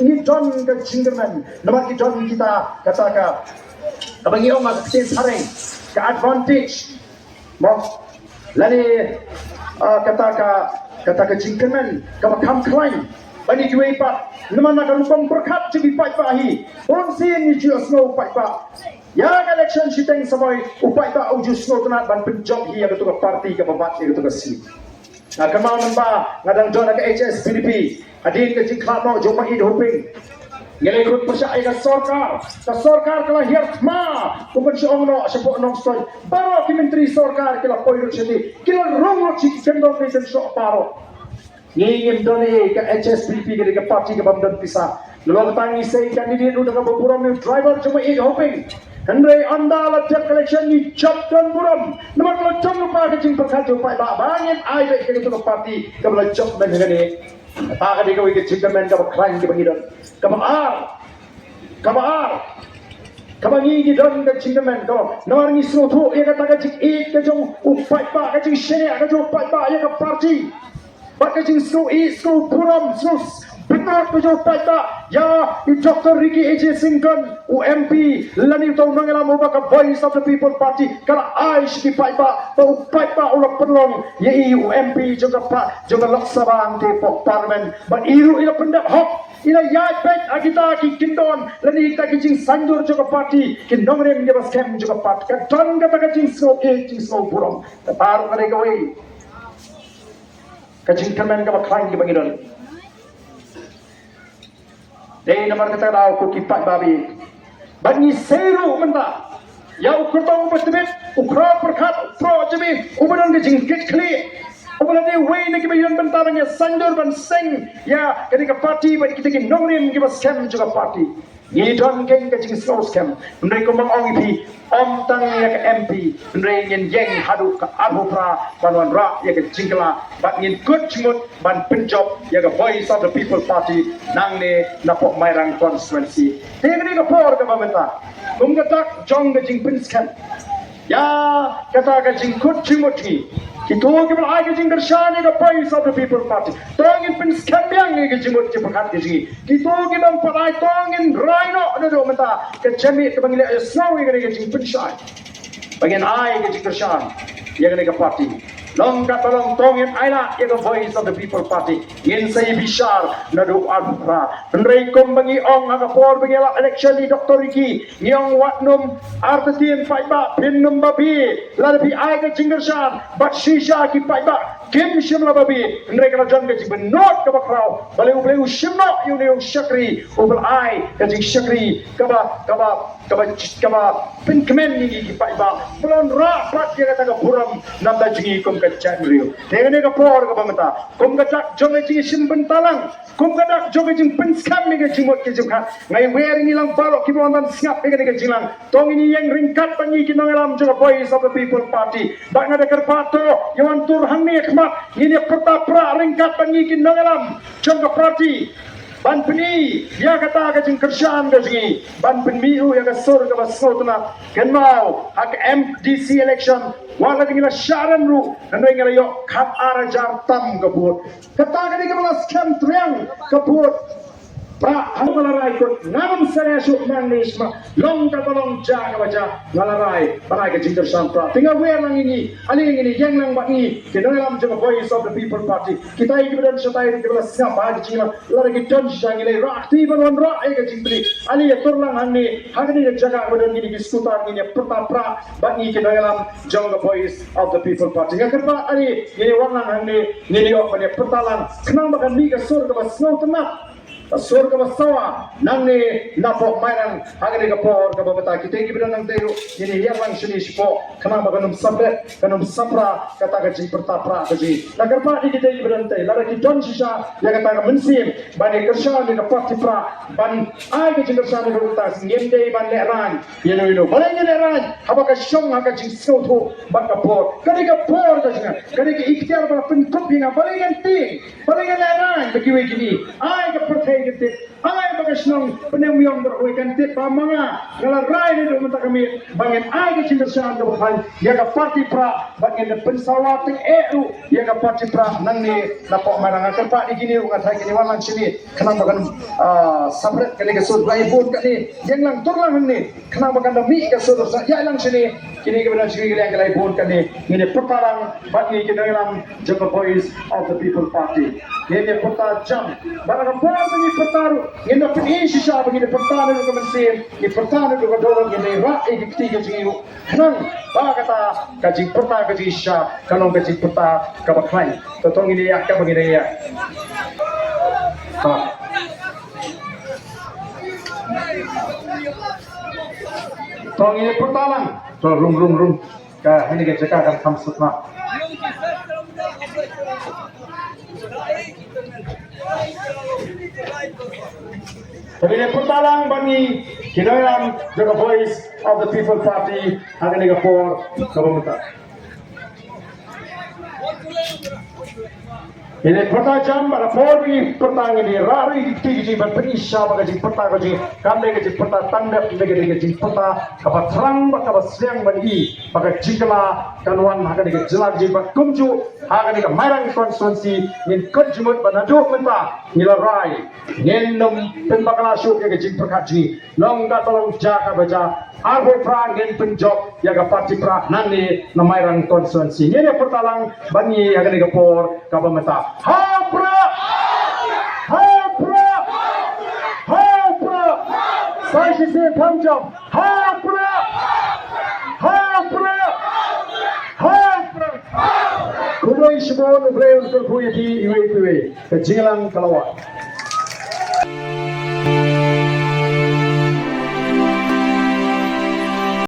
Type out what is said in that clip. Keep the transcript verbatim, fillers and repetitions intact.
ngi don ka jingkyrmen, namar ki don kita kata ka, kaba ngi ong ka ktien phareng, ka advantage. Mo, lane, ah, kata ka, kata ka jingkyrmen kaba kham khlaiñ. Ba ngi kiwei pat, namar na ka rukom pyrkhat jong ki paidbah hi, bun sien ngi ju ïohsngew paidbah, ïa ka election shiteng samoi u paidbah u ju sngewtynnat ban pynjop hi ïa katu ka party kaba bat ïa katu ka seat. Nga kynmaw mynba nga dang don ha ka H S P D P, hadien ka jingkhlad noh jong u Maieit Hoping, ngi la khut pyrshah ïa ka sorkar. Ka sorkar ka la hiar thma, kumban shu ong noh shapoh Nongstoiñ. Baroh ki myntri sorkar ki la poi lut shatei, ki la rung lut sha ki kyndong ki kynshoh baroh. Ngi ngim don ei, ka H S P D P ka dei ka party ka bym don pisa. Nalor kata ngi sei candidate ruh da kaba burom ïa u driver jong u Maieit Hoping. Hynrei ynda la dep ka election ngi jop don burom, namar ka la jop lypa ka jingpyrkhat jong u paidbah ba ngin ai beit ïa katu ka party kaba la jop mynta hangne. Kata ka dei kawei ka jingkyrmen kaba khlaiñ kaba ngi don. Kaba ar, kaba ar, kaba ngi ngi don ka jingkyrmen kaba, namar ngi sngewthuh ïa kata ka jingïeit ka jong u paidbah, ka jingshaniah ka jong u paidbah ïa ka party. Bad ka jingsngew ïeit, sngew burom, sngew s-, bynrap ka jong u paidbah ïa i Doctor Ricky A J Syngkon, u M P, lane uta u nongïalam uba ka Voice of the People Party ka la ai sha ki paidbah, ba u paidbah u la pynlong ïa i u M P jong ka pa-, jong ka Lok Sabha hangtei hapoh Parliament. Bad i ruh i la pyndep hok, i la ïaid beit ha kita ki kyndon lane kita ki jingsaindur jong ka party, ki nongrim kiba skhem jong ka party. Ka don kata ka jingsngew ïeit, jingsngew burom. Kata ruh ka dei kawei ka jingkyrmen kaba khlaiñ kaba ngi don. Dei namar kata ka daw ko ki paidbah ba ïeit, bad ngi sei ruh mynta ïa u kyrtong uba tbit, u khraw pyrkhat, u proh jemi, uba don ka jingkitkhlieh, uba la dei uwei na kiba ïadon bynta ban ïa saindur ban seng ïa kane ka party bad kita ki nongrim kiba skhem jong ka party. Ngi don kein ka jingsngew skhem, hynrei kumba ong ïa phi, ym tang ïa ka M P, hynrei ngin ïeng haduh ka arphew phra ban wanrah ïa ka jingkylla, bad ngin kut jingmut ban pynjop ïa ka Voice of the People Party nangne napoh Mairang constituency. Te kane ka por kaba mynta, kum ka dak jong ka jingpynskhem ïa kata ka jingkut jingmut jong ngi, kito kiba la ai ka jingkyrshan ïa ka Voice of the People Party, to ngin pynskhem biang ïa ka jingmut jingpyrkhat ka jong ngi. Kito ki bym pat ai, to ngin rai noh naduh mynta, ka jingmih kaba ngi la ïohsngew ïa kane ka jingpynshai ba ngin ai ka jingkyrshan ïa kane ka party. Long katba long, to ngin ailad ïa ka Voice of the People Party. Ngin sa ïa bishar naduh arphew phra. Hynrei kumba ngi ong ha ka por ba ngi lap election ïa i Doctor Ricky, ngi ong wat nym artatien paidbah, phin nym babe lada phi ai ka jingkyrshan. Bad shisha ki paidbah kim shym la babe, hynrei ka la don ka jingbynnud kaba khraw. Balei, balei u shim noh ïa une u shakri uba la ai ka jingshakri kaba, kaba, kaba, kaba pynkmen ïa ngi ki paidbah, ba la wanrah pat ïa kata ka burom na bynta jong ngi kum ka jaitbynriew. Te kane ka por kaba mynta, kum ka dak jong ka jingshim bynta lang, kum ka dak jong ka jingpynskhem ïa ka jingmut ka jingpyrkhat, nga ai wer ïa ngi lang baroh kiba wan ban sngap ïa kane ka jingïalang, to ngin ïeng ryngkat bad ngi ki nongïalam jong ka Voice of the People Party. Bad nga da kyrpad, to ïa wan tur hangne ha khmat, ngin ïa pyrta pra ryngkat bad ngi ki nongïalam jong ka party, ban pyni ïa kata ka jingkyrshan ka jong ngi, ban pynmih ruh ïa ka sur kaba sngewtynnat. Kynmaw ha ka M D C election, wat la ngi la shah rem ruh, hynrei ngi la ïoh khatar hajar tam ka vote. Kata ka dei kaba la skhem triang ka vote. Ba haba la rai kut, ngam salia shuh nangne, sma long kaba long, ja kaba ja, nga la rai ban ai ka jingkyrshan pra. Te nga wer lang ïa ngi, ale ngin ïeng lang bad ngi ki nongïalam jong ka Voice of the People Party. Kita kiba don shatai ruh kiba la sngap ha ka jingïalang, lada ki don shisha ngi la rah kti ban wanrah ïa ka jingpyni. Ale ïa tur lang hangne ha kane ka jaka kaba don kine ki scooter, ngin ïa pyrta pra bad ngi ki nongïalam jong ka Voice of the People Party. Nga kyrpad ale ngin ïa wan lang hangne, ngin ïa wan ban ïa pyrta lang khnang ba kan mih ka sur kaba sngewtynnat, ka sur kaba sawa nangne napoh Mairang ha kane ka por kaba mynta. Kita kiba don nangtei ruh ngin ïa hiar lang shane shapoh khnang ba kan ym saphriang, kan ym saphriang kata ka jingpyrta pra ka jong ngi. Nga kyrpad ïa kita kiba don nangtei, lada ki don shisha ïa kata ka mynsiem ban ïa kyrshan ïa ka party pra, ban ai ka jingkyrshan ïa ka party, ngim dei ban lehraiñ ïa no ïa no. Balei ngin lehraiñ? Haba ka shong ha ka jingsngewthuh bad ka bor. Ka dei ka bor ka jong nga, ka dei ka iktiar ba la pynkup ïa nga. Balei ngan tieng? Balei ngan lehraiñ bad kiwei kine? Ai ka pyrthei Ka tip, ai ba ka shnong Pneng Myong Barhoi kan tip ba ma nga nga la rai naduh mynta ka miet ba ngin ai ka jingkyrshan kaba khlaiñ ïa ka party Prah, ba ngin da pynsawa teng eh ruh ïa ka party Prah nangne na Pohmairang. Nga kyrpad ïa kine ruh, nga tharai kine wan lang shane khnang ba kan, ah, separate kane ka sur, ba i bun kane ïeng lang tur lang hangne khnang ba kan da mih ka sur sa ïa lang shane. Kine kiba don shane ki liang ki lai bun kane, ngin ïa pyrta lang bad ngi ki nongïalam jong ka Voice of the People Party. Ngin ïa pyrta jam bad ka por ba ngi pyrta ruh ngin da pyni shisha ba ngin ïa pyrta naduh ka mynsiem, ngi pyrta naduh ka dohnud, ngin ïa rah ïa ki kti ka jong ngi ruh khnang ba kata ka jingpyrta ka jingshisha kan long ka jingpyrta kaba khlaiñ. To to ngin ïa ïaid, kaba ngin ïa ïaid. Ha. To ngin ïa pyrta lang. To rung rung rung. Ka hangne ka jaka kan kham suk ma. To ngin ïa pyrta lang bad ngi ki nongïalam jong ka Voice of the People Party ha kane ka por kaba mynta. Ngin ïa pyrta jam bad ha por ba ngi pyrta ngin ïa rah ruh ïa ki kti ki jong ngi ban pyni shisha ba ka jingpyrta ka jong ngi kam dei ka jingpyrta tang dep, ka dei ka jingpyrta kaba thrang bad kaba sliang ban i ba ka jingkylla kan wan ha kane ka jylla ka jong ngi bad kumjuh ha kane ka Mairang constituency. Ngin kut jingmut ba naduh mynta ngi la rai ngin nym pynbakla shuh ïa ka jingpyrkhat jong ngi. Long kata long, jia kaba jia, arphew phra ngin pynjop ïa ka party Prah nangne na Mairang constituency. Ngin ïa pyrta lang bad ngi ha kane ka por kaba mynta. Ha u Prah! Ha u Prah! Ha u Prah! Sa shisien, tham jam. Ha u Prah! Ha u Prah! Ha u Prah! Khublei shibun, U Blei un kyrkhu ïa phi iwei pa iwei. Ka jingïalang ka la wan.